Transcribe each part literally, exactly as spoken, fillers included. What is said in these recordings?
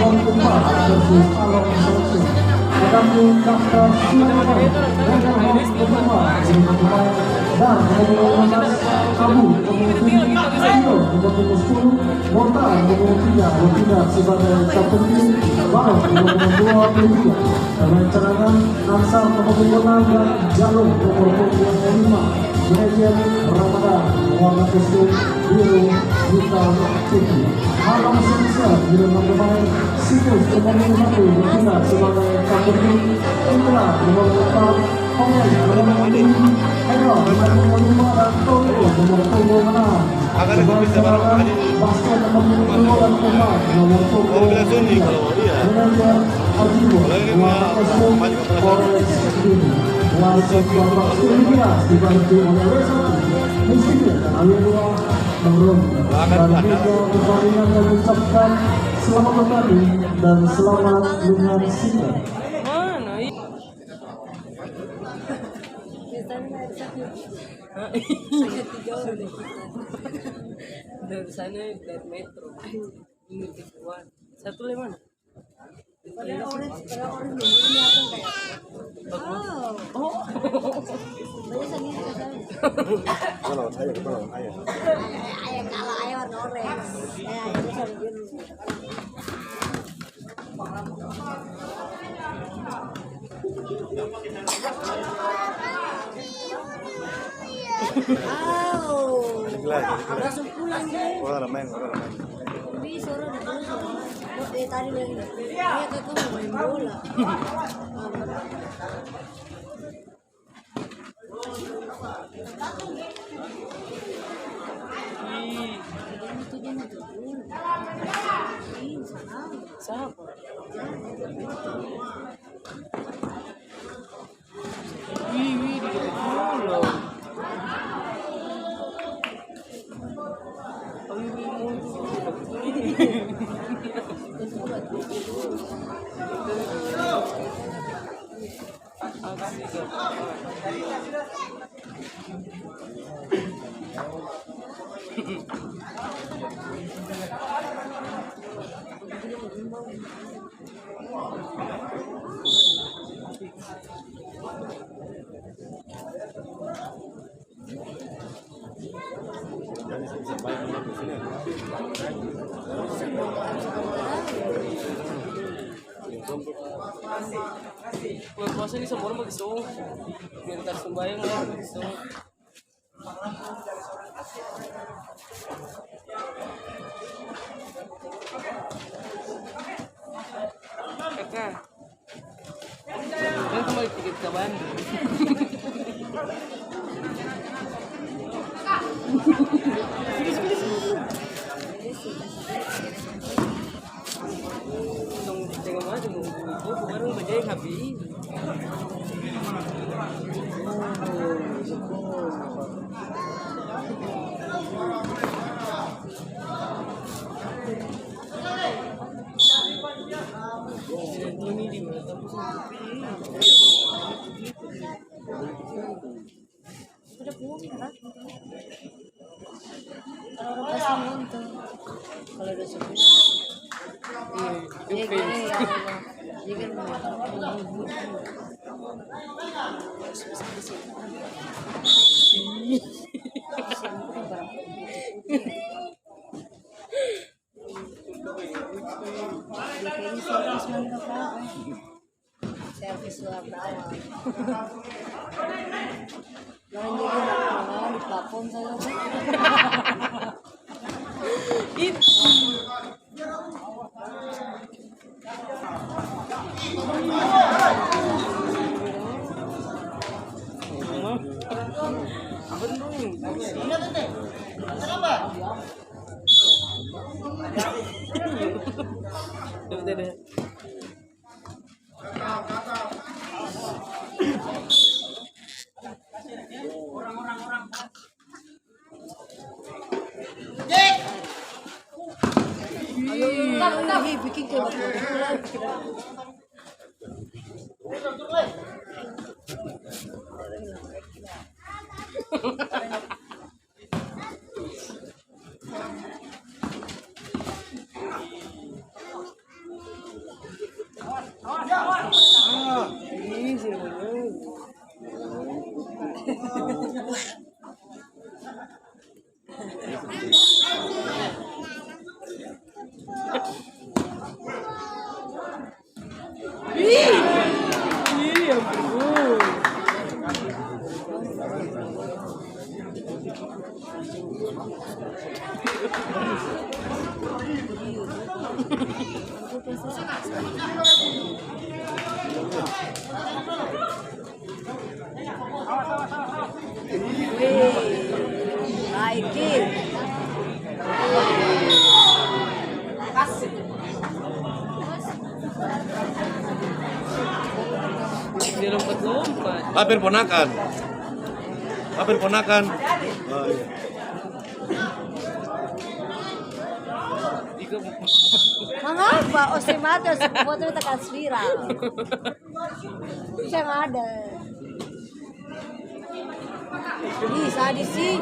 Empat versus Along Selection. Adapun Dakta Sulaiman, Regal Hall nomor lima, nomor lima, dan nomor lima belas, Abu, nomor tujuh, Tio, nomor sepuluh, Mortal, nomor tiga, bertindak sebagai kapten tim, Barok, nomor dua puluh tiga, pemain cadangan, Ansar, nomor dua puluh enam, dan Jalung, nomor dua puluh lima. Legend Ramadan, warna kostum biru hitam putih. Along Selection, biru enam pemain, Situs, nomor satu, bertindak sebagai kapten. Indra, nomor empat, Omen, nomor lima, Hero, nomor lima, dan Toro, nomor punggung enam. Sebagai cadangan, Basket, nomor dua puluh dua, dan Umar, nomor punggung tiga. Manajer, Ajibo, warna kostum, Polres Dili. Wasit Bapak Sylvia dibantu oleh W satu, Mustika, dan W dua, Nurul. Dan juga pertandingan kami ucapkan selamat bertanding dan selamat menyaksikan. Mana? Hah? Dari sana, dari metro. Ini keluar. Satu lagi mana? Padahal orange, padahal orange begini, aku kayak, oh. Oh. Banyak sendiri, kan? Ayo, ayo, ayo, ayo. Ayo, ayo, kalau ayo warna orange. Ya, ayo, bisa begini. Au. Jelas, jelas. Langsung pulang, deh. Orang main, orang main. Bisa orang di pulang. Eh, tadi lagi. Dia kata mau main bola. Sapa? Wih, wih, di dekat bola. Ayo, wih, mundur. Bulan puasa ni samua orang pake song. Sebentar sembahyang, orang pake song. Kaka. Kan kembali tiket ke Bandung. Tengok mati mau, mau, mau, baru bajai habis. Udah pulang, ya, kan? Kalau orang kasih nonton. Kalau udah sebulan. Iya, dia gini, ya Allah. Dia kan mau. Iya. Dia kayaknya serius, mantap, Pak. Servis wartawan. Jangan jadi anak di plafon saja, Pak. Itu. Apa tuh? Kenapa? Udah, udah, udah. Ih, ih, ampun. Wih, baik, Ki. Dia lompat-lompat. Hampir ponakan. Hampir ponakan. Oh, iya. Mangapa? Oh, seng ada, seng foto, tekan viral. Seng ada. Ih, sadis sih.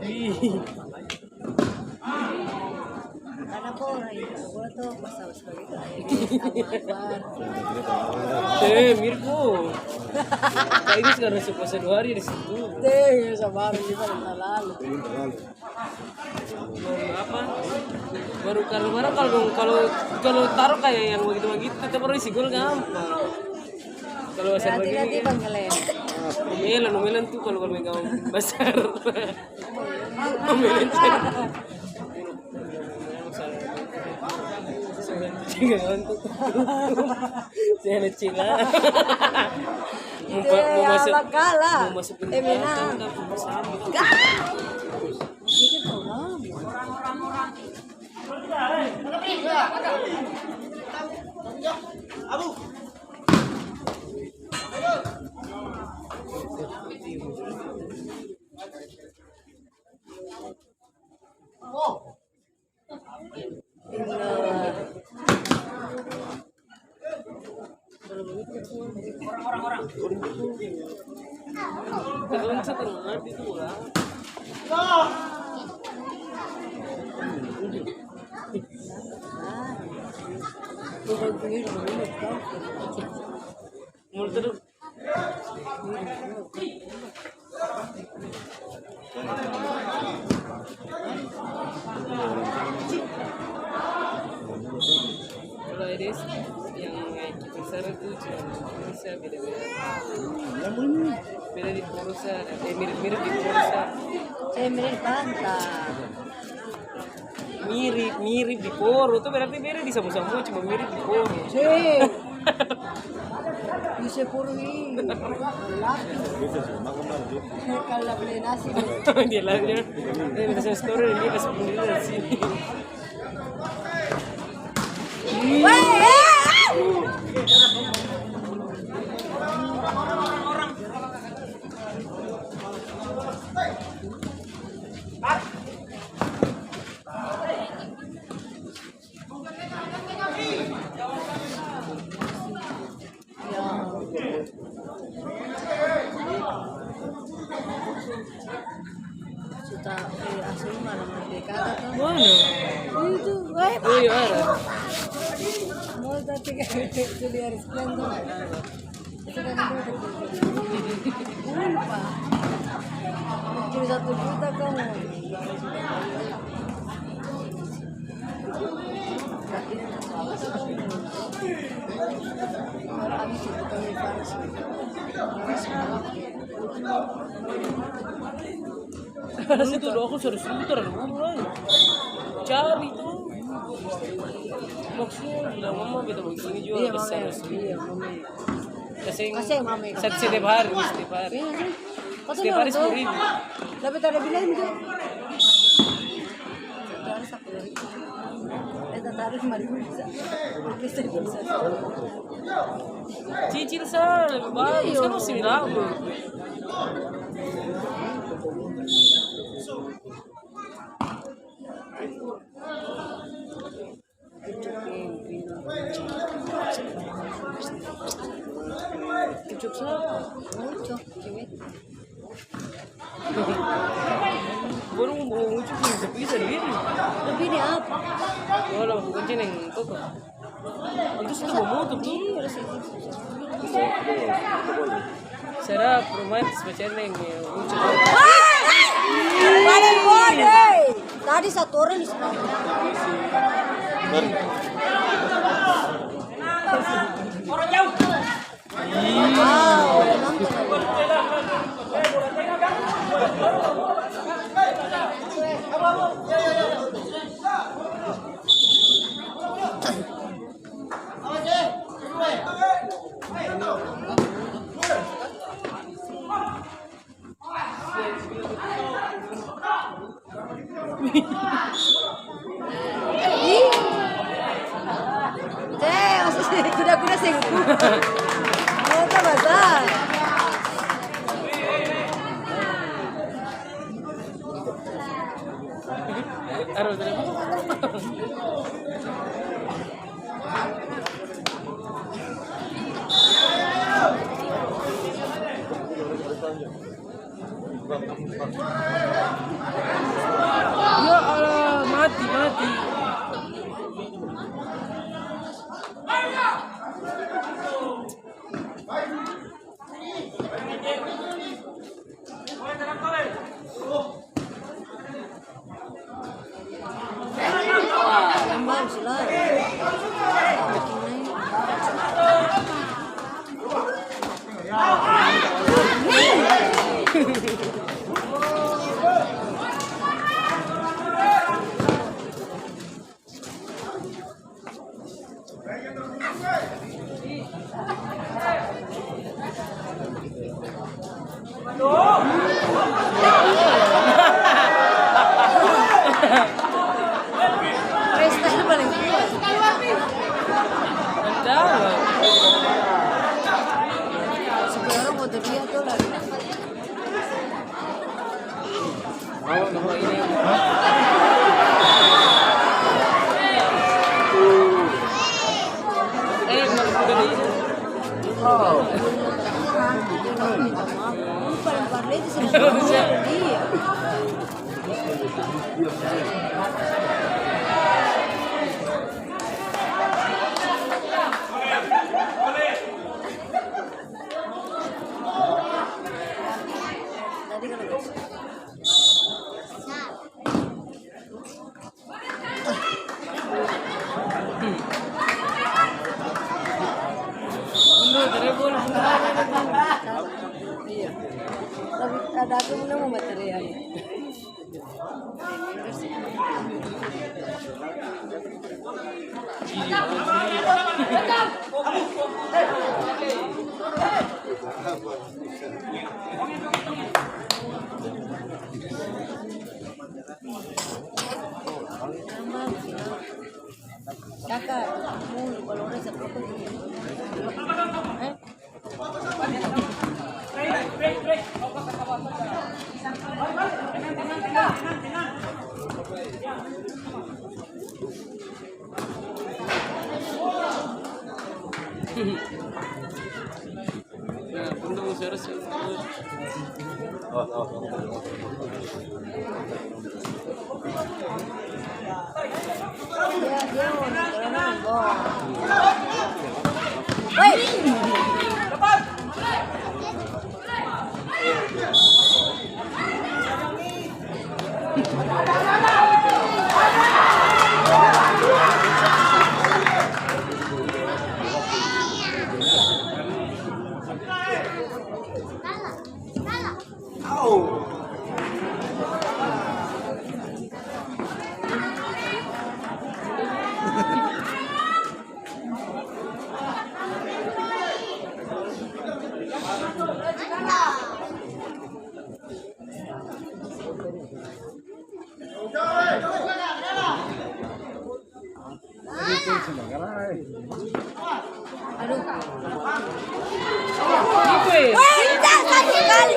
Ih. Karna ko orang yang tahu bola to, pasal sebagai itu, eh, mirip ko. Ka ini sekarang su puasa dua hari di situ. Deh, sabar, ini kan talalu. Baru apa? Baru kalo barang kalo dong, kalo, kalo taruh kaya yang bagitu-bagitu, tetap orang isi gol gampang. Kalo basar bagini kan. Omelan, omelan tu kalo, kalo megang basar. Saya ada cila. Mau, mau masuk, mau masuk pendidikan, kan, sama. Kalau Aedes yang besar itu cuma bisa beda-beda. Beda di Poro sa, eh, mirip-mirip di Poro sa. Saya mirip Banta. Mirip, mirip di Poro, tu berarti beda di Samua-Samua, cuma mirip di Poro. Cek. Bisa Poro ni. Laki. Kalau beli nasi. Dia lagi. Dia bisa story, dia kasih sendiri dari sini. Weh, eh, ah! Suta, eh, asli mah nama D K K to. Mana? Itu, eh, oh, iya, ada. Mau tadi kan, itu di hari sekian tuh. Berapa? Tujuh puluh satu juta kamu. Dulu tuh doa aku seratus ribu tar ada guru lai. Cari tuh. Maksudnya bilang mama beta begini juga. Iya, mama, iya, mama. Kaseng. Kaseng, mama. Set-, setiap hari, setiap hari. Iya, sih. Setiap hari sepuluh ribu. Tapi tak ada bilang juga. Setiap hari sepuluh ribu. Eh, tak tarik lima ribu bisa. Bisa, bisa. Cicil sa, lebih bagus. Iya. Kan masih lama. Ucok, cewek. Baru mau ucok bisa, bisa diri. Tapi ini apa? Oh, lo kunci neng toko. Antus itu bawa motor tuh. Iya, harus itu. Sedap, romantis, pacaran neng, ya, ucok. Paling bodoh. Tadi satu orang di sebelah. Ih. Teh, maksudnya kuda-kuda seng. Mau tau bahasa? Aduh, tidak. Ya Allah, mati, mati. Freestyle paling kuat. Supaya orang foto dia tuh lah. Iya. Tapi ada aku bilang mau baterai. Kaka, mulu, kalo orang seperti itu. Eh? Aduh. Weh, satu kali.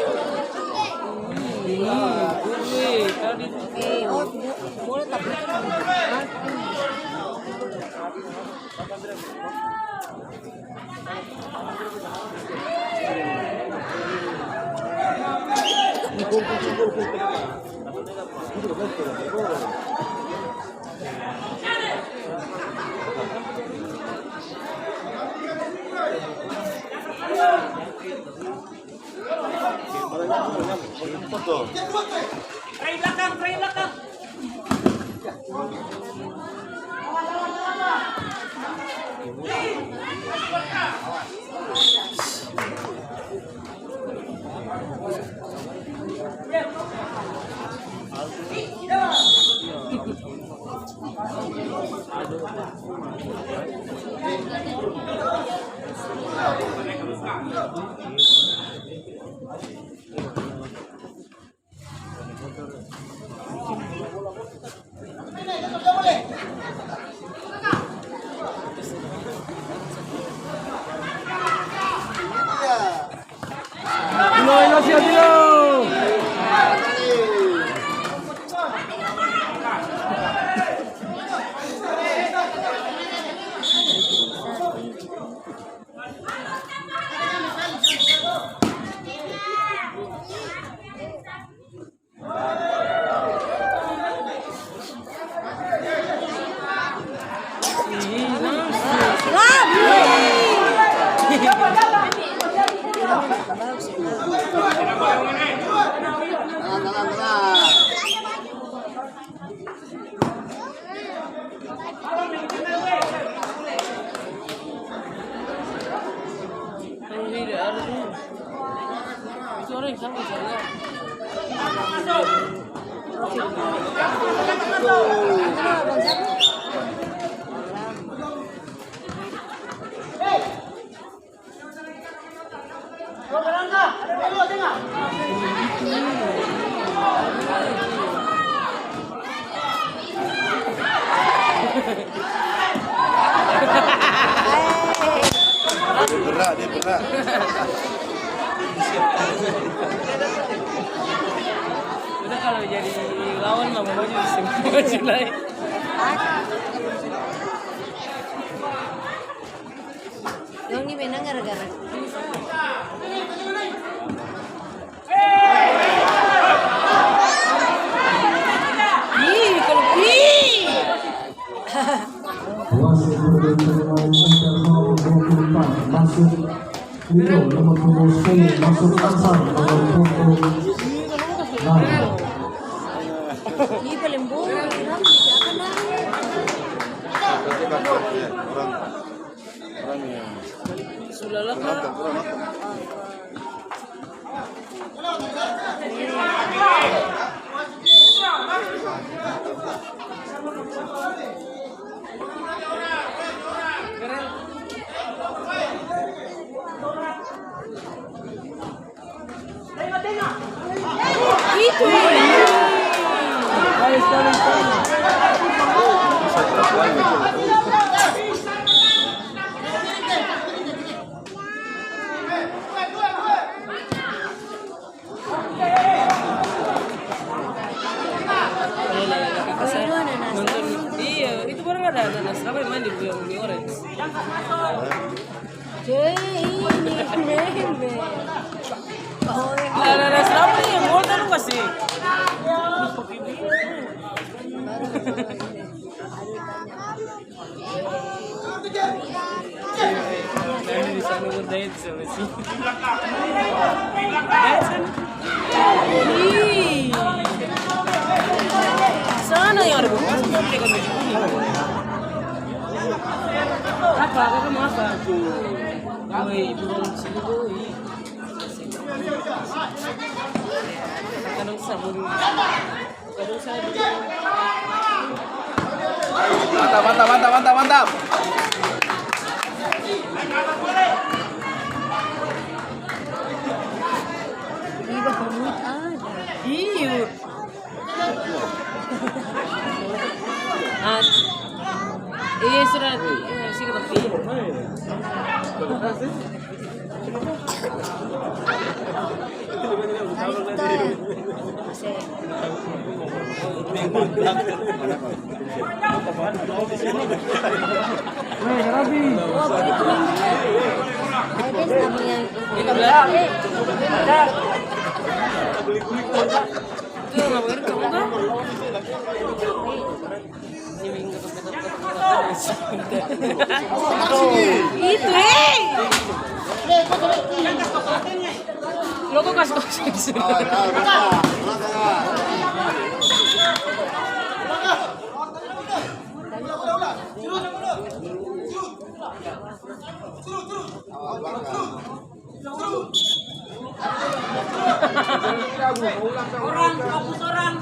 Eh, oh, bo-, boleh tapi. Dia berat, dia berat. Udah, kalau jadi lawan mah maju, bisa maju lai. Dong ni menang gara-gara ini sa. Ih, kalau, ih. Wasit bermain nomor dua puluh empat, masuk Lino, nomor punggung sepuluh, masuk Ansar, nomor punggung enam. Ih, paling buruk, Ilham, di belakang, Bang. Orang, orang yang kurang nonton, kurang nonton. Itu. Iya, itu barang ada, ada nasrama yang main di Blue Orange. Cuy, ini meme. Oh, ada nasrama nih, yang gol tadi masih. Sana yang ada bekas, mau beli kami. Apa? Apa mau apa? Woi, ibu orang sini, woi. Kadang sabun. Mantap, mantap, mantap, mantap, mantap. Iya, duit ada. Iya. Ah, iya, sudah. Iya, sih, tapi. Itu nggak boleh kamu tuh. Itu, hei. Lo kok kasih tahu sih? Orang, fokus orang.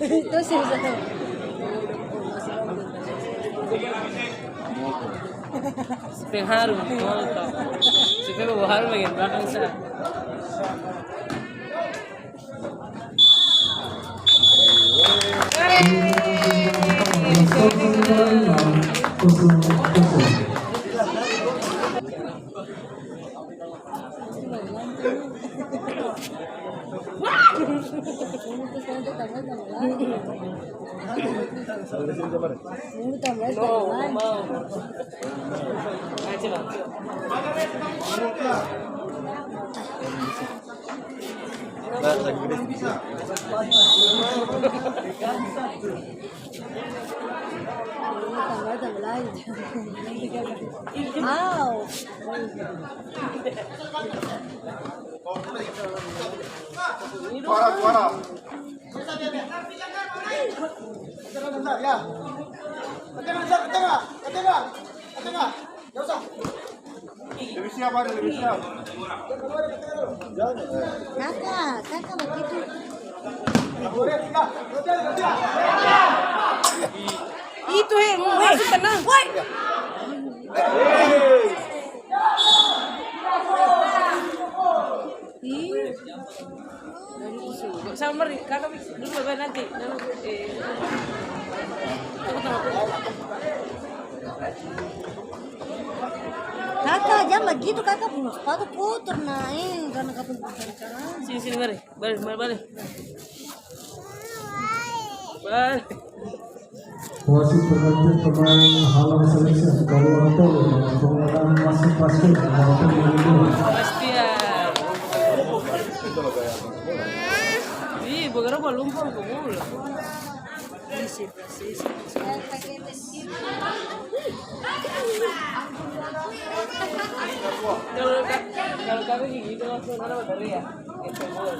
Itu serius. Supaya harum, oh, tau. Supaya bau harum bagian belakang, sa. Au. Suara, suara. Ya. Ke tengah, ke tengah, ke tengah, ke tengah. Lebih siap, Ari, lebih siap. Kaka, kaka bagitu. Itu, he, he, tenang. Woi. Ih. Sama mari, kaka duduk bae nanti. Nanti, eh, tunggu, tunggu, tunggu. Kaka, jang bagitu, kaka pung spatu kotor, nah, eh, karna katong pung cara. Sini, sini, mari. Bale, bale, bale. Bale. Wasit pergantian pemain halau seleksi kaluar tol, pemain masuk pasti, nomor punggung dua. Sebastian. Ih, bagara balum pang ke bola. Isi, isi, isi. Kalau ka-, kalau kami gini itu langsung ada baterai ya. Itu gol.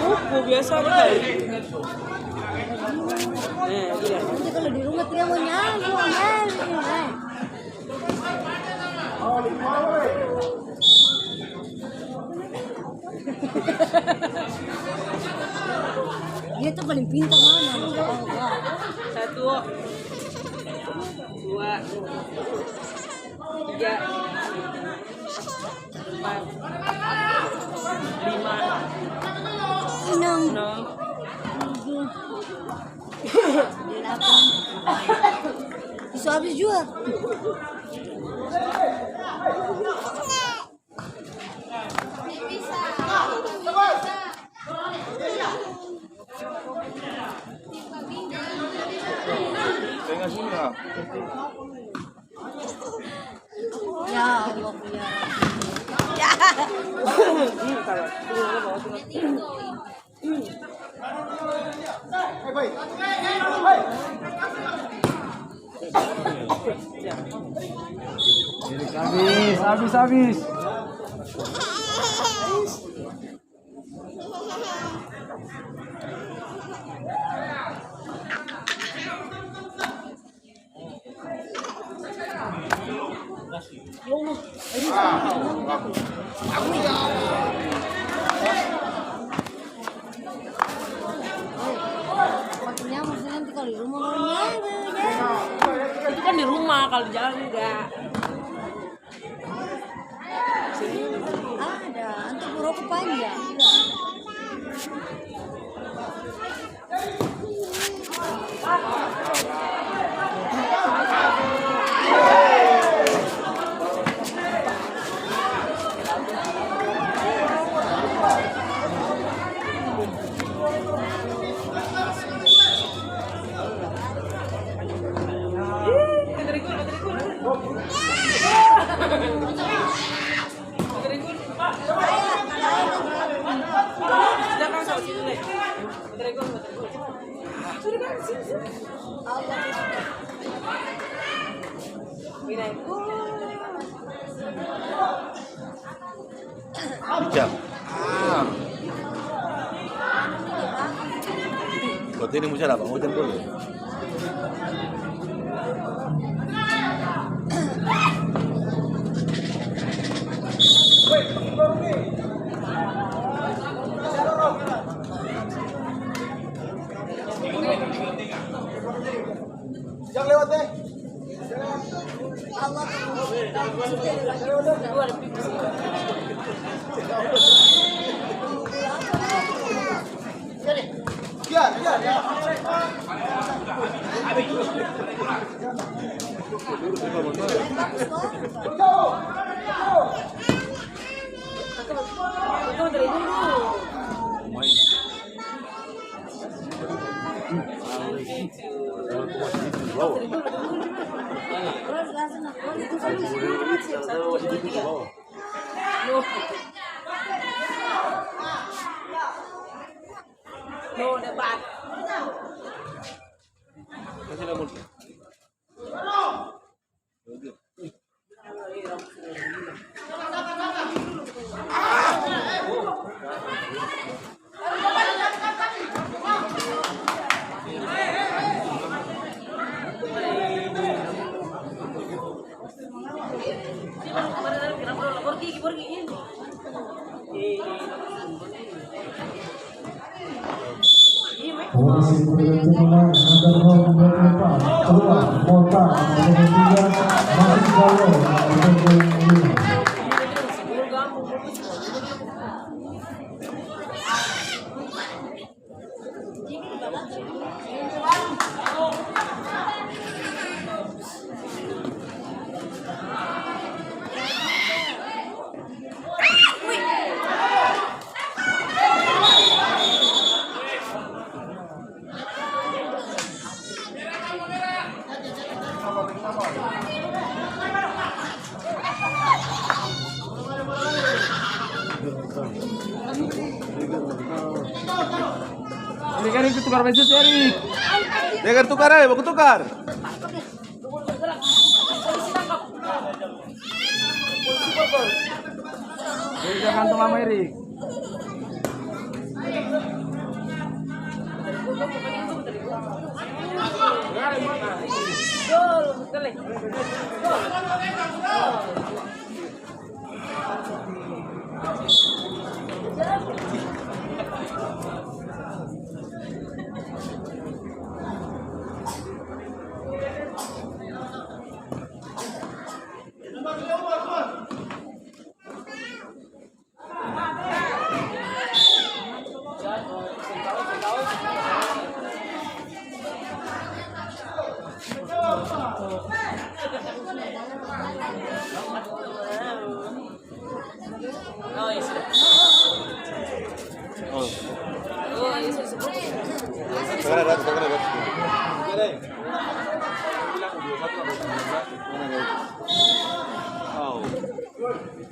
Buku biasa ada kali. Eh, iya. Nanti kalau di rumah dia mau nyanyi, mau nyanyi, eh. Dia tuh paling pintar mana? Satu, dua, tiga, empat, lima, enam, enam, tujuh, delapan. Tisu habis jua. Tenga sini, ah. Ya Allah, ya. Habis, habis, habis. Maksudnya, maksudnya nanti kalau di rumah, kalau nyanyi, nyanyi. Itu kan di rumah, kalau di jalan enggak. Ada, antum rokok panjang. Ica. Ah. Buat ini musa apa? Hujan boleh. Jang lewat, eh. Biar, biar, biar. Polisi Pembangunan Nagar Hall dua puluh empat, keluar, Kota, nomor tiga, masuk gawai, nomor lima. Erik, Erik, tukar baju si Erik. Jangan tukar, eh, baku tukar. Jangan tuh Mama Eri.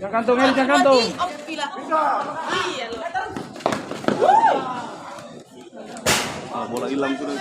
Jang kantung, Eri, jang kantung. Ah, bola ilang sudah.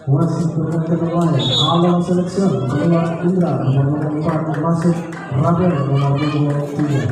Wasit berkata pemain, Along Selection, keluar Indra, nomor empat, masuk Raben, nomor tiga.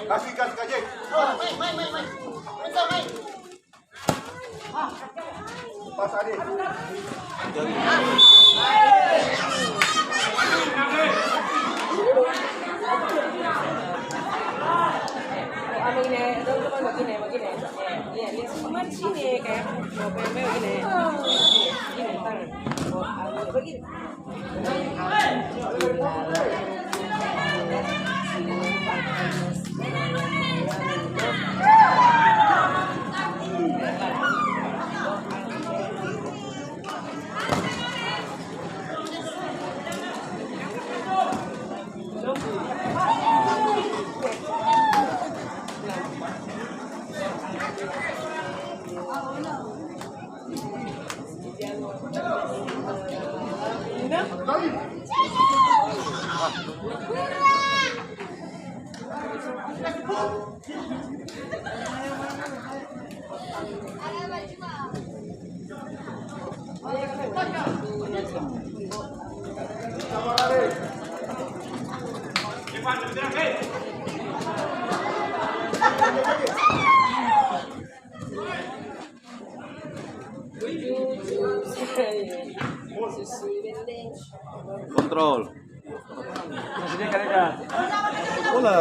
Kasi, kasi, kasi. Pas, Adi. Anu ini, dong cuma begini, begini. Iya, iya, cuma di sini kayak mau pempek begini. Begini, tangan. Mau, anu, begini. Kontrol. Bola.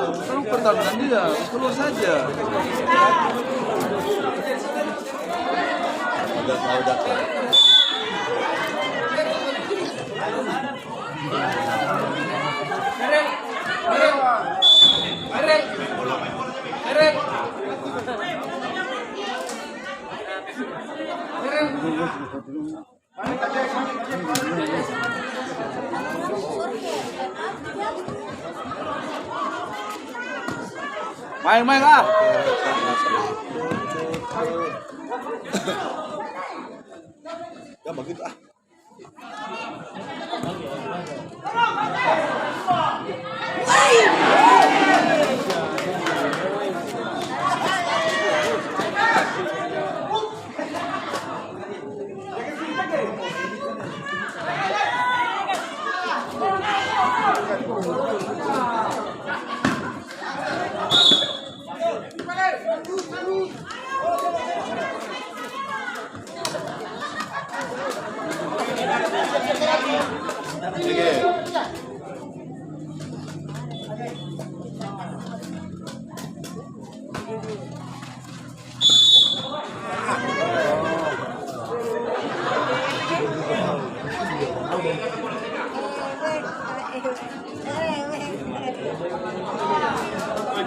Tolong pertahankan dia, keluar saja. Maeng, maeng, ah. Ya, bagitu, ah.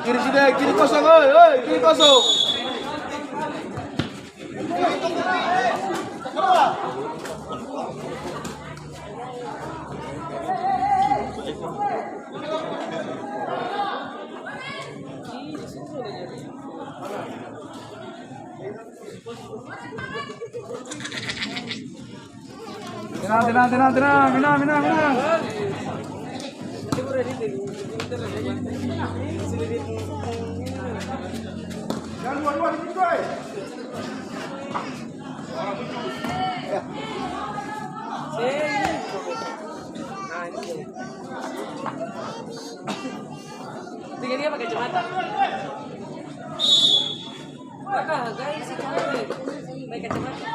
Kiri sudah, kiri kosong, oi, oi, kiri kosong. Tenang, tenang, tenang, tenang, tenang, tenang, tenang. Jangan dua-dua di situ, eh. Tinggal dia pakai kacamata. Kakak, guys, itu apa? Pakai kacamata.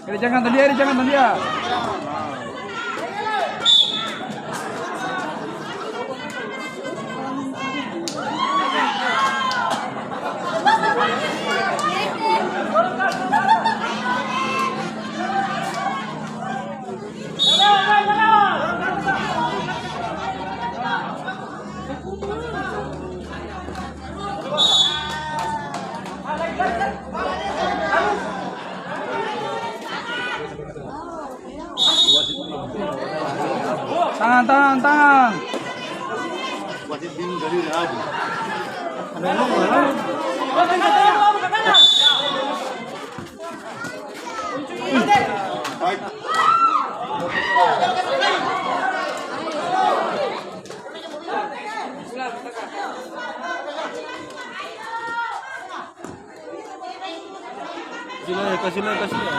Eri, jangan tandia, Eri, jangan tandia. Tangan, tangan, tangan. Kasih naik, kasih naik, kasih naik.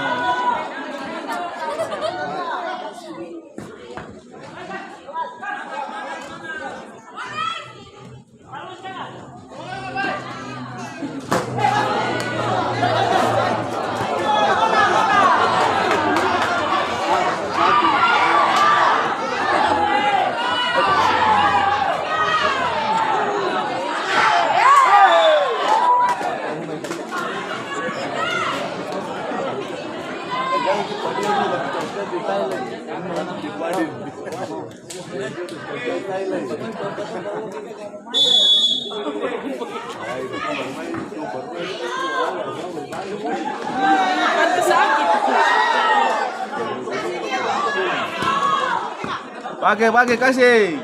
Pake, pake, kasi.